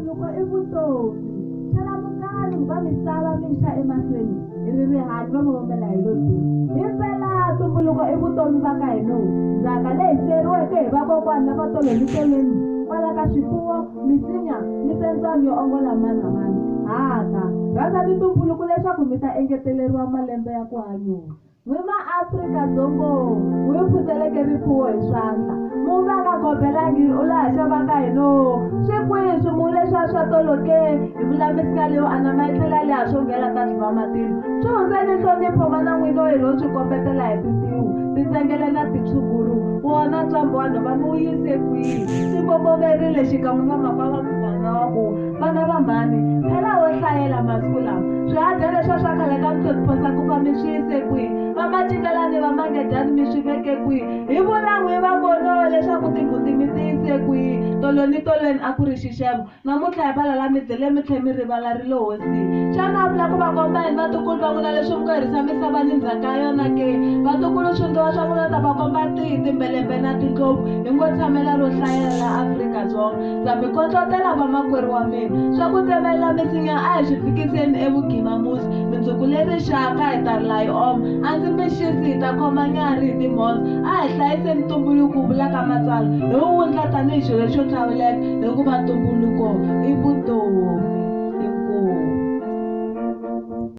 Ntumbuluko i vutomi. Xalamukani ku va misava mi xa emahlweni hi ri rihanyo va vombela hi lo duu. Himpela ntumbuluko i vutomi va ka hina ndzhaka leyi siyeriweke hi vakokwani lava tolo ni tolweni kwala ka swifuwo, misinya, mitsembyani yo ongola mani na mani. Haka, rhandzani ntumbuluko leswaku mi ta engeteleriwa malembe ya ku hanyula. N'wi maAfrika-Dzongo, n'wi phuzeleke rifuwo hi swandla. Mumbe a nga gobelangi u laha xava ka hina o. Swi kwihi swimuwu leswiya swa tolo ke? Hi vula misinya leyo anama yi tlhela yi leha swo nghela ta dliva matilo. Swi hundze ni nhlonipho mana n'wini o hi ro swi kombetela hi tintiho, tintsengele na titshuguru. Wona ntswambu wa nhova mi wu yise kwihi? Swi mbombomerile xikan'we na makwava muganga wa ku, Vana va mhani, phela ho hlayela masiku lawa. Swihadyana leswiya swa khale ka mhloniphosa ku fa mi swi yise kwihi? Va Macingelani va Mangedyani mi swi veke kwihi? Hi vula n'wi va Mbonowe leswaku timbuti mi ti yise kwihi? Tolo ni tolweni a ku ri xixevo, namuntlha hi valala mi dlele mi tlhe mi rivala ri lo hosii. Xana a vula ku va komba yini vatukulu va n'wina leswi mi ngo herisa misava ni ndzhaka ya yona ke? Vatukulu swindluwa swa n'wina ta va komba tihi timbelembe na tindlopfu? Hi ngo tshamela ro hlayela la Afrika-Dzonga. Ndza mi kondlotela vamakwerhu wa mina, swa ku tsemelela misinya a hi swi fikiseni evugimamusi. Mindzuku leri xaka hi ta rila yi oma, a ndzi mi xisi hi ta khoma nyarhi hi timhondzo. A hi hlayiseni ntumbuluko wu vulaka Matsalwa, hi wu wundla tanihi xilo lexo hlawuleka, hikuva ntumbuluko i vutomi.